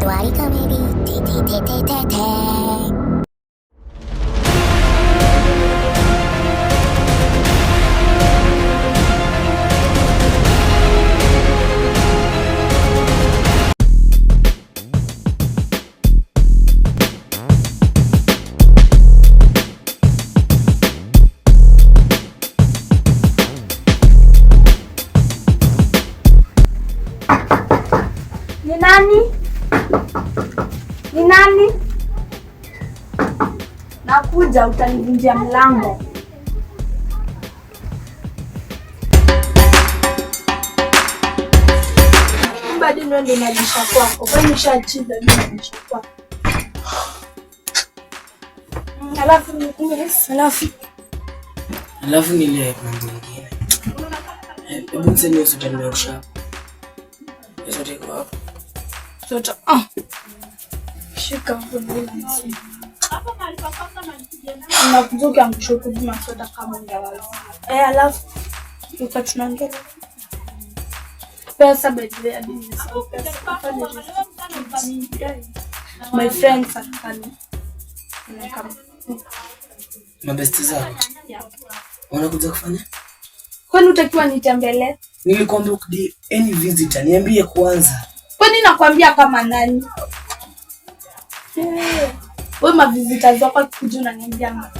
Dwari Comedy T T T T T T. Ni nani? Ni nani? Nakuja, utanivunjia mlango. Bado ndio ndio nalisha kwako. Kwani ushachiza mimi nalisha kwako. Alafu yes, alafu Alafu nile mambo mengine. Hebu niseme hiyo soda nimeosha hapo. Hiyo soda iko hapo. Tota. Ah. Shika mkono. Unakuja ukiangusha kunywa soda kama unaweza. Eh, alafu tuka tunaongea. Pesa by the way, hadi nimesahau pesa. My friends are coming. Wanakam. Mabesti zako Yeah. wanakuja kufanya? Kwani utakiwa nitembelee? Nilikwambia ukidi any visitor niambie kwanza. Kwani nakwambia kama nani? Eh, wewe mavisitors wako akikuja unaniambia ma.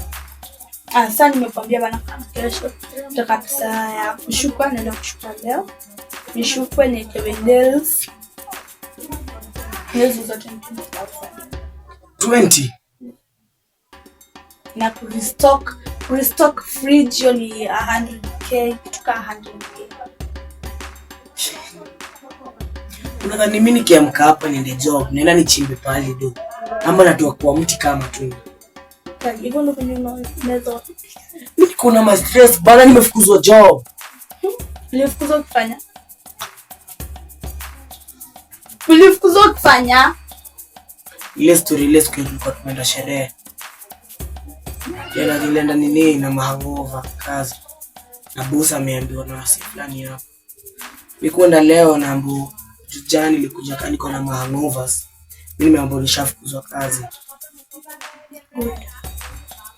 Ah, sasa nimekwambia bana kama kesho tutaka pesa ya kushukwa, naenda kushukwa leo. Nishukwe niekewe nails. Nails zote ni 20,000. 20. Na kurestock fridge hiyo ni 100K, kitu kama 100K. Unadhani mimi nikiamka hapa niende job, naenda nichimbe pahali do. Ama natoa kwa mti kama matunda. Hivyo ndio kwenye unaweza. Mimi niko na ma stress bana, nimefukuzwa job. Ulifukuzwa ukifanya? Ulifukuzwa ukifanya? Ile story ile siku tulikuwa tumeenda sherehe. Jana nilienda nini na mahangova kazi. Na boss ameambiwa na wasi fulani hapo. Mimi kwenda leo na ambu jana nilikuja kani niko na mahangovers. Mimi nimeambiwa nishafukuzwa kazi. Good.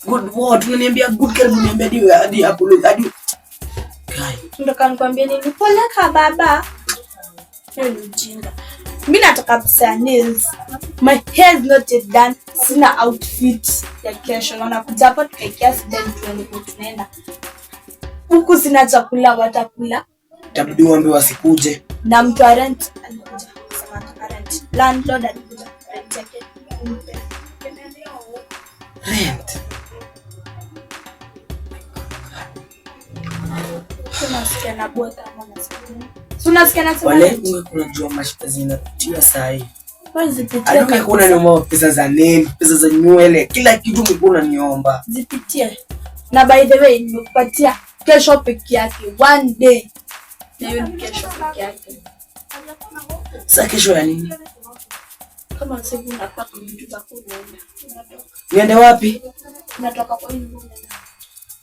Good what? Unaniambia good, karibu niambia hadi hadi hapo hadi. Guy, Ndio nikwambie nini? Pole ka baba. Hiyo ni ujinga. Mimi nataka pesa ya nails. My hair is not yet done. Sina outfit ya kesho. Naona kuja hapa tukae kiasi then tuende kwa tunaenda. Huku sina chakula watakula itabidi uambiwe wasikuje. na mtu wa rent alikuja kusema anataka rent. Landlord alikuja rent yake umpe. Rent. Unasikia na bweka ama unasikia nini? Si unasikia nasema Wale rent? ungekuwa unajua mashida zinapitia saa hii. Wewe zipitie Hadi ungekuwa kabisa. unaniomba pesa za nini, pesa za nywele, kila kitu ungekuwa unaniomba. Zipitie. Na by the way nimekupatia kesho peke yake, one day. Na hiyo ni kesho peke yake. Sasa kesho ya nini? Kama siku unapaka vitu zako unaenda. Unatoka. Niende wapi? Unatoka kwa hii nyumba unaenda.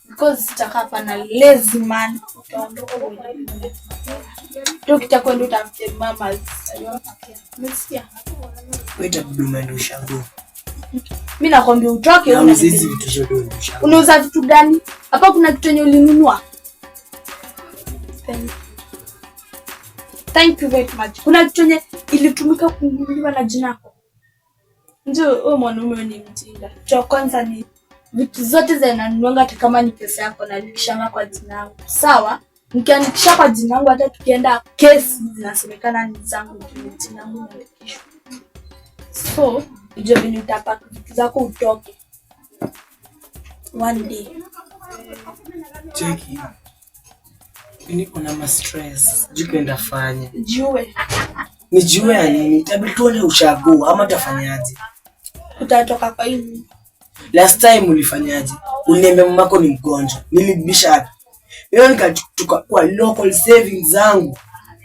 Because sitakaa hapa na lazy man. Utaondoka uende. Ndio kitakwenda utafute mama. Umesikia? Wewe itabidi umeenda ushago. Mimi nakwambia utoke Na unaniambia uzizi vitu zote uende ushago. Unauza vitu gani? Hapa kuna kitu yenye ulinunua. Thank you. Thank you very much. Kuna kitu yenye ilitumika kununuliwa na jina lako. Ndio wewe mwanaume ni mjinga. Cha kwanza ni vitu zote zinanunuanga hata kama ni pesa yako naandikishanga kwa jina langu. Sawa? Nikiandikisha kwa jina langu hata tukienda kesi zinasemekana ni zangu juu jina langu imeandikishwa. So, ujue venye utapaka vitu zako utoke. One day. Cheki. Mimi niko na ma stress. Sijui kwenda fanya. Jue Nijue ya nini? Itabidi tuende ushago ama tafanyaje? utatoka kwa hii nyumba. Last time ulifanyaje? Uliniambia mamako ni mgonjwa. Nilibisha wapi? Hiyo nikatoka kwa local savings zangu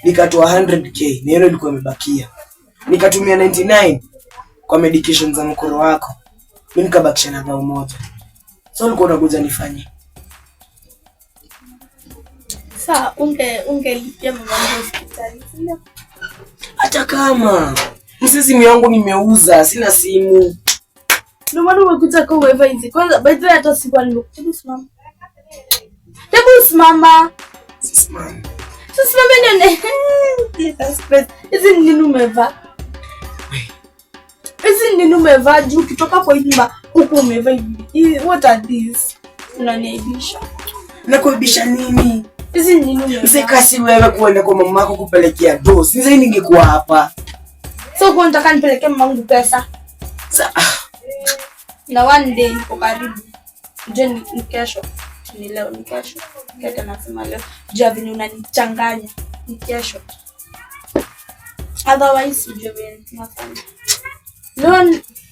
nikatoa 100K na hiyo ilikuwa imebakia. Nikatumia 99 kwa medication za mkoro wako. Mimi nikabakisha na bao moja. So ulikuwa unakuja nifanye. Saa ungelipia mamangu hospitali, si ndio? Hata kama Msee, simu yangu nimeuza, sina simu. Ndio maana umekuja kwa umevaa hizi. Kwanza by the way hata sikuwa nimekuja. Hebu simama. Hebu simama. Simama. Simama nione. Jesus Christ. Hizi ni nini umevaa? Hizi ni nini umevaa juu ukitoka kwa hii nyumba huku umevaa hivi. What are these? Unaniaibisha. Nakuaibisha nini? Hizi ni nini umevaa? Mzee, kasi wewe kuenda kwa mamako kupelekea dosi. Sasa ningekuwa hapa. So kwa nataka nipelekee mamangu pesa. Sa, Na one day niko karibu. Je, ni kesho? Ni leo, ni kesho. Kaka nasema leo. Jua venye unanichanganya. Ni kesho. Otherwise ujue venye tunafanya. Leo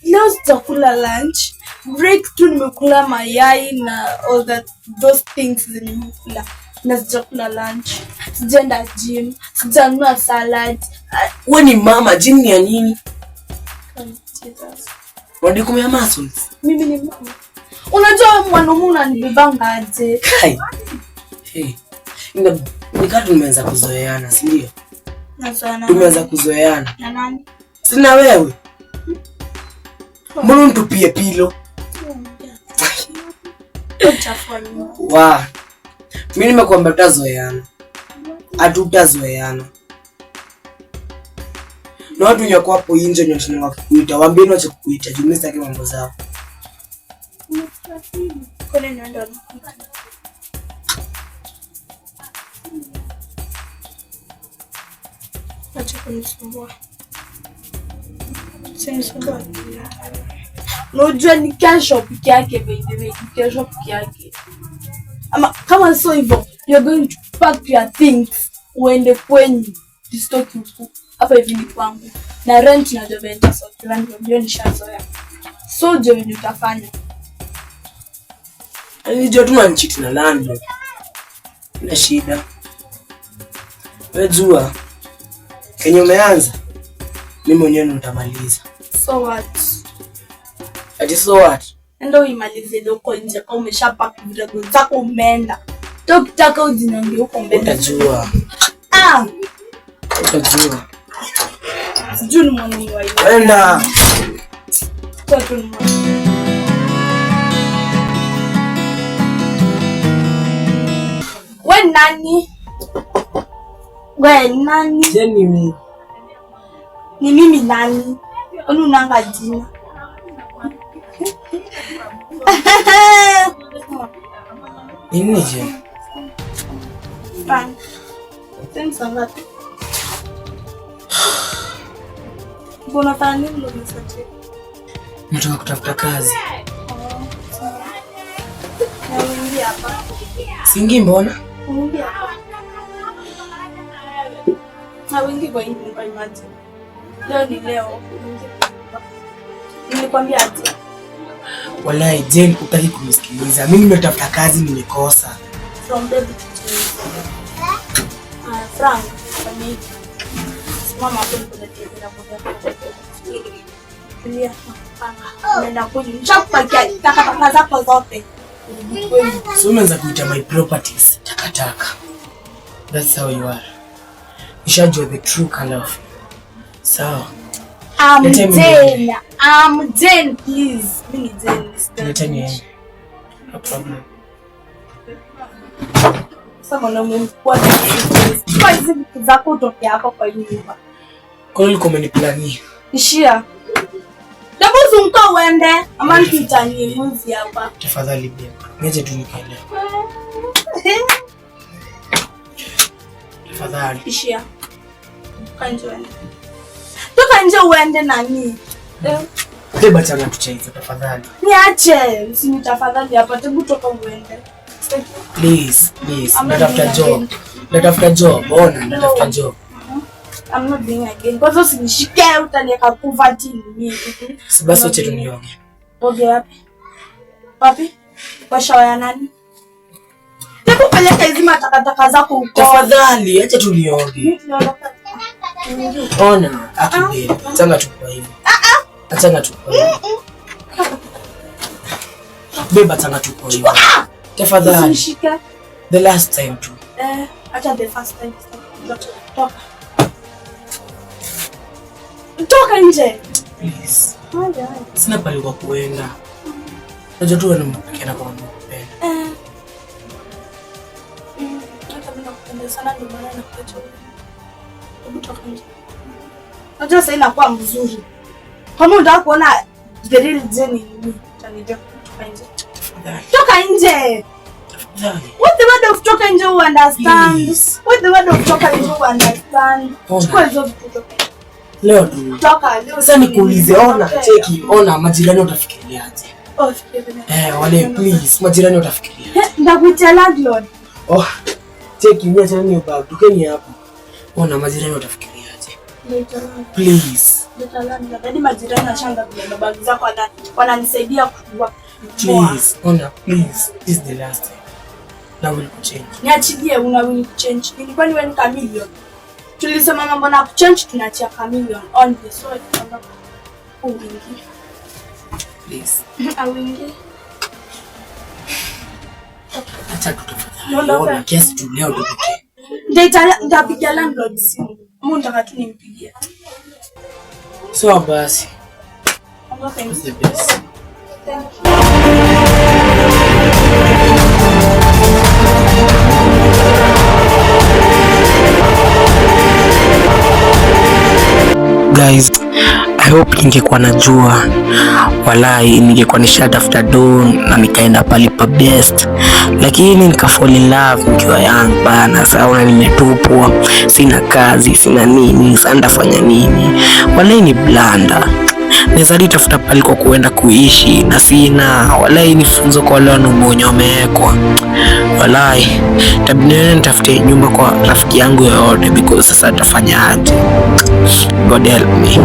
leo sitakula lunch. Break tu nimekula mayai na all that those things zenye nimekula. Na sijakula lunch. Sijaenda gym, sijanunua salad. Ah, wewe ni mama, gym ni ya nini? Jesus. Unadikumea muscles. Mimi ni mama. Unajua mwanaume unanibebanga aje? Kai. Hey. Nikaa tumeanza kuzoeana, si ndio? Nazoeana. Tumeanza kuzoeana. Na nani? Sina wewe. Mbona unitupie pillow? Chafua nyumba. Wa. Mimi nimekuambia tutazoeana. Hatutazoeana. Na watu wenye wako hapo nje wenye wanashinda wakikuita, waambieni wache kukuita, juu mimi sitaki mambo zao. Kwani niende wanakuita? Acha kunisumbua. Usinisumbue. Unajua ni kesho peke yake, by the way, ni kesho peke yake. Ama kama sio hivyo, you're going to pack your things uende kwenyu. Nisitoki huku. Hapa hivi ni kwangu. Na rent najua venye nitasort, ndio nishazoea. So jua venye utafanya. Nilijua tu unanicheat na landlord. Ina shida. Wewe jua kenye umeanza, mimi mwenyewe ndo nitamaliza. So what? Ati so what? Enda uimalize huko nje kama umeshapack virago zako umeenda. Hata ukitaka ujinyonge huko mbele. Utajua. Ah, Utajua. sijui ni mwanaume wa aina. Enda. Sio tu ni mwanaume. We nani? We nani? Je, ni mimi. Ni mimi nani? Kwani unanga jina? Nini je? Frank. Tena ngapi? Mbona unafanya nini ndio umesajili? Nataka kutafuta kazi. Na uingie hapa. Singi mbona? Uingie hapa. Na uingie kwa hii nyumba imagine. Leo ni leo. Uingie kwa nyumba. Nilikwambia aje? Wallahi Jane, hutaki kunisikiliza. Mimi nimetafuta kazi nimekosa. From baby to change. Ah, Frank, fanya hivi. Simama hapo nikuletee virago vyako. Tulia, nakupanga. Unaenda kwenyu. Nishakupakia takataka zako zote. Urudi kwenyu. So umeanza kuita my properties takataka. That's how you are. Nishajua the true color of you. Sawa. I'm Leta mimi Jane. niende. I'm Jane, please. Mimi ni Jane. Leta niende. No problem. Sasa mwanaume mkubwa na chukua hizi vitu zako utoke hapa kwa hii nyumba. Kwa nini ulikuwa umeniplania? Ishia. Hebu zunguka uende ama nikuitanie mwizi hapa. Tafadhali babe. Niache tu nikaelewa. Tafadhali. Ishia. Toka nje uende. Toka nje uende nani? Eh, Beba chana tucheze tafadhali. niache. Usini tafadhali hapa. Hebu toka uende. Sitaki. Please, please. I'm not Natafuta doing job. again. Natafuta job. Ona, natafuta job. I'm not doing again. Kwanza usinishike utaniweka poverty ni mimi. Si basi wache tu nioge. Oge wapi? Wapi? Kwa shawa ya nani? Hebu peleka hizi matakataka zako huko. Tafadhali, acha tu nioge. Mimi tunaondoka. Ona, aki babe. Achana tu kwa hivyo. Achana tu kwa hivyo. Babe, achana tu kwa hivyo. Tafadhali. Usinishike. The last time tu. Eh, acha the first time. Toka. Toka nje. Please. Sina pale kwa kuenda. Najua tu wewe unanipenda kwa nakupenda. Hata mimi nakupenda sana ndio maana nakuacha wewe. Hebu toka nje. Najua sasa inakuwa mzuri. Kama unataka kuona the real Jenny ni mimi, utanijua. Toka nje. Tafadhali. Toka nje. Tafadhali. What the word of toka nje you understand? Please. What the word of toka nje you understand? Ona. Chukua hizo vitu toka nje. Leo tu. Toka leo. Sasa nikuulize, ona, cheki, ona majirani watafikiriaje? Oh, fikiria. Wale please, majirani watafikiriaje? Ndakuitia landlord. Oh, cheki, mimi acha ni bag, tukeni hapo. Ona majirani watafikiriaje? Please. Hadi majirani washaanza kubeba bag zako wananisaidia kuwa. Please, ona, please. This is the last time. Na will kuchange. Niachilie, una will kuchange. Nilikuwa niwe ni chameleon. Tulisema mambo na kuchange tunaachia chameleon only. So tunaanza uingie. Please. Auingie. Acha tu tafadhali. No, no, Ona kiasi tu leo tu pekee. Nitapigia landlord simu. Mungu nataka tu nimpigie. Sawa basi. Okay. It's the best. Thank you. Guys, I hope ningekuwa najua, walai ningekuwa nishatafuta do na nikaenda pale pa best, lakini nika fall in love nikiwa young bana. Sasa nimetupwa, sina kazi, sina nini, sasa nitafanya nini? Walai ni blanda, naweza tafuta pale kwa kuenda kuishi na sina. Walai ni funzo kwa wale wanaume wenye wamewekwa. Walai itabidi nitafute nyumba kwa rafiki yangu yoyote, because sasa nitafanya aje? God help me.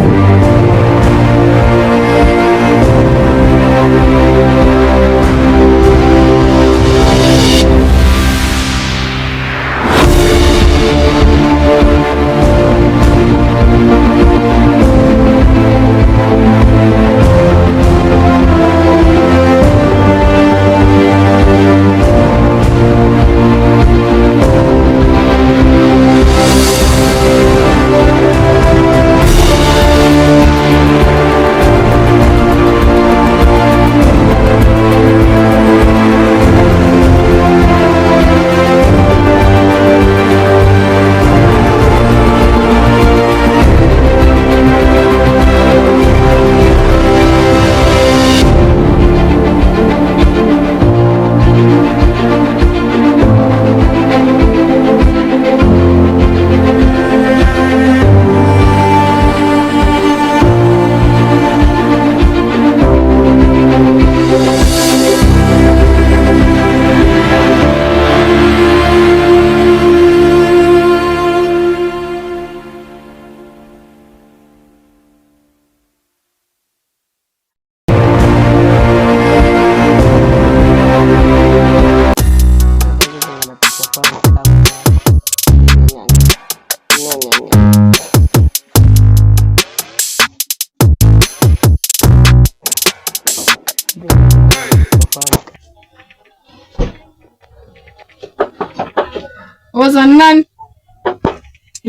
Oza nani?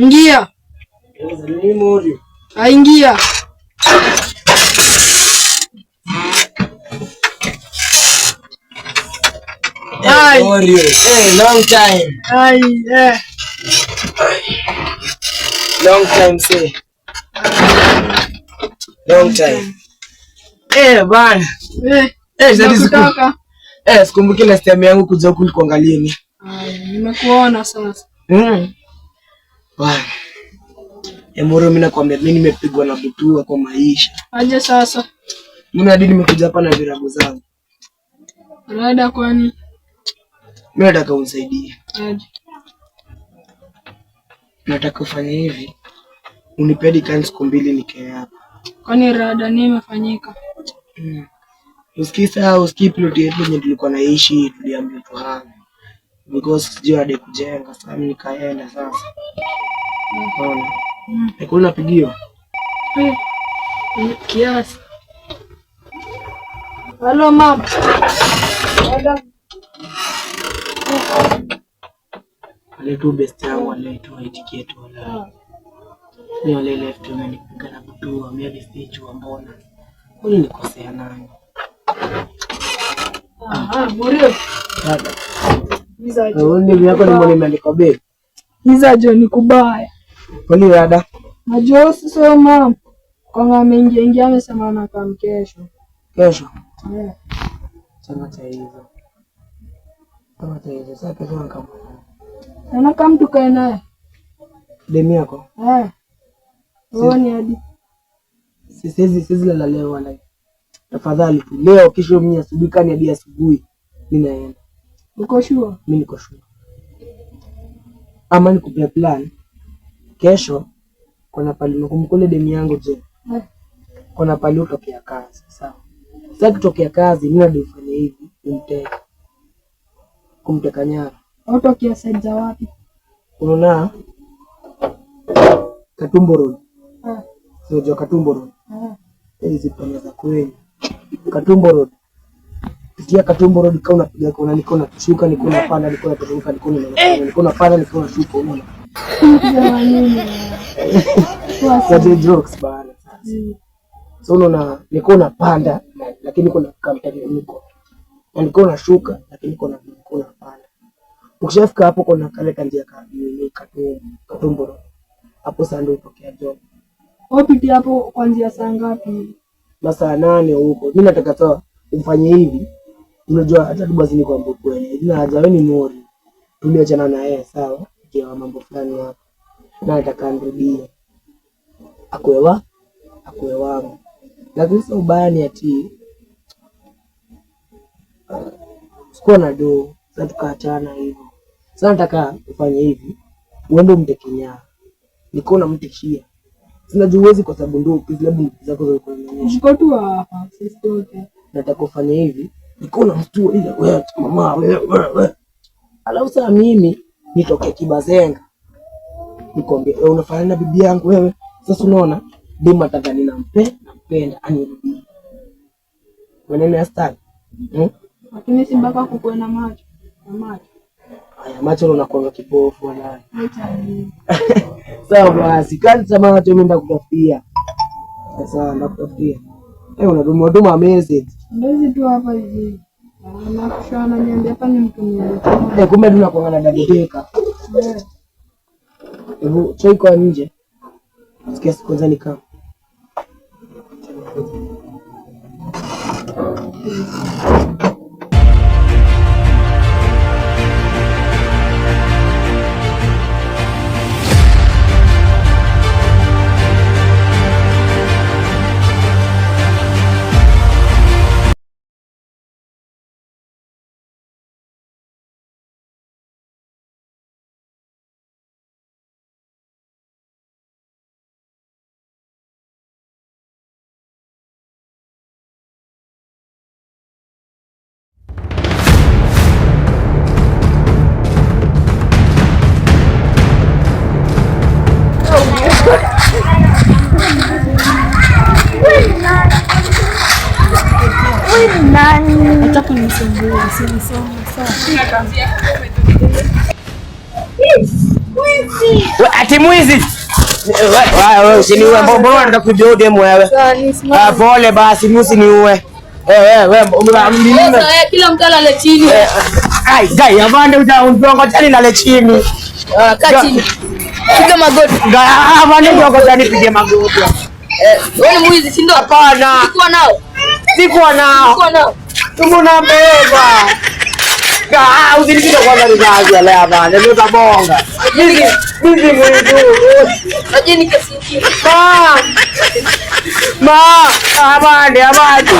Ingia. Aingia. Ai. Hey, long time. Ai, eh. Long time say. Long time. Eh, bana. Eh, Eh, nakutaka. eh, sikumbuki last time yangu kuja huku nilikuangalia ni. Ai, nimekuona sasa. Bana. Moro, mimi nakwambia mimi nimepigwa na butua kwa maisha. Aje sasa. Mimi hadi nimekuja hapa na virago zangu. Rada kwani? Mimi nataka unisaidie. Aje. Nataka ufanye hivi. Unipe hadi kani siku mbili nikae hapa. Kwani rada nini imefanyika? Usikii saa, usikii plot yetu yenye tulikuwa naishi, tuliambiwa tuhame. Because sijui hadi kujenga, sasa mimi nikaenda sasa. Unaona? Nikuwa napigiwa. Eh, kiasi. Halo mama. Rada. Wale tu best yangu wale tu waitikie tu wala. Mimi wale left wamenipiga na kutua, mimi hadi sijui mbona. Kwani nikosea nani? Ah, Murio. Dada, Hiza jo. wewe yako ni mbona imeandikwa babe? Hiza jo ni kubaya. Kwani dada? Najua sasa mama. Kwanga ameingia ingia amesema anakam kesho. Kesho. Eh. Chama cha hizo. Chama cha hizo. Sasa kesho kama Anakam tukae naye. demu yako. Eh. Wewe ni hadi. Siwezi lala leo wala. Tafadhali tu leo, kesho mimi asubuhi kani hadi asubuhi mimi naenda. Uko sure? Mimi niko sure. Ama nikupea plan. Kesho kuna pali nakumkule demu yangu je. Eh. Kuna pali utokea kazi, sawa. Sasa kitokea kazi mimi ndio ufanye hivi, umteke. Kumteka nyara. Autokia side za wapi? Unaona Katumbo Road. Eh. Unajua Katumbo Road? Eh. Hizi pande za kwenu. Katumbo Road. Pitia Katumbo Road kama unapiga kona, niko nashuka, niko napanda, niko nateremka, niko na niko napanda, niko nashuka, unaona? Jamani. Sasa jokes bana. So unaona niko napanda lakini kuna kamteremko. Na niko nashuka lakini kuna niko napanda. Ukishafika hapo kuna kale kanjia ka nini Katumbo Road. Hapo sasa ndio utokea job. Wapitia hapo kuanzia saa ngapi? Masaa 8 huko. Mimi nataka sawa umfanye hivi. Unajua hata tu basi nikwambie kweli. Ila haja wewe ni mori. Tuliachana na yeye sawa. Kwa mambo fulani hapo. Na nataka nirudie. Akuewa? Akuwe wangu. Lakini sasa ubaya ni ati sikuwa na do. Sasa tukaachana hivyo. Sasa nataka ufanye hivi. Uende umteke nyara. Niko namtishia. Sina uwezi kwa sababu ndio kilabu zako za kuonyesha. Uko tu hapa sisi wote. Nataka ufanye hivi. Niko na mtu ile wewe mama wewe wewe. Alafu sasa mimi nitoke Kibazenga. Nikwambie wewe unafanana na bibi yangu wewe. Sasa unaona demu atadhani nampenda anirudie. Maneno ya style. Lakini si mpaka kukuwe na macho. Na macho. Haya macho unakuwa kipofu wala. Acha ni. Sawa basi, kanisa macho mimi ndakutafutia. Sasa ndakutafutia. Eh, unatuma tuma message. Ndizi tu hapa hivi. Na kushona niambia hapa ni mtumie. Eh, kumbe tunakuanga na dadeka. Eh. Hebu choi kwa nje. Sikia siku kwanza nikaa. Ati mwizi. Wewe usiniue, mbona unataka kuibia demu wewe? Pole basi, mimi usiniue. Wewe Kila mtu alale chini. Ai, gai, avande utaondoka chini nale chini. Kaa chini. Piga magoti. Avande utaondoka chini pige magoti. Wewe ni mwizi, si ndio? Hapana. Sikuwa nao. Sikuwa nao. Sikuwa nao. Tumuna mbeba. Usinipige kwanza risasi leo hapana, ndio utabonga. Mimi mwizi. Unajua ni kesi nyingine. Ma! Ma! Avande, avande.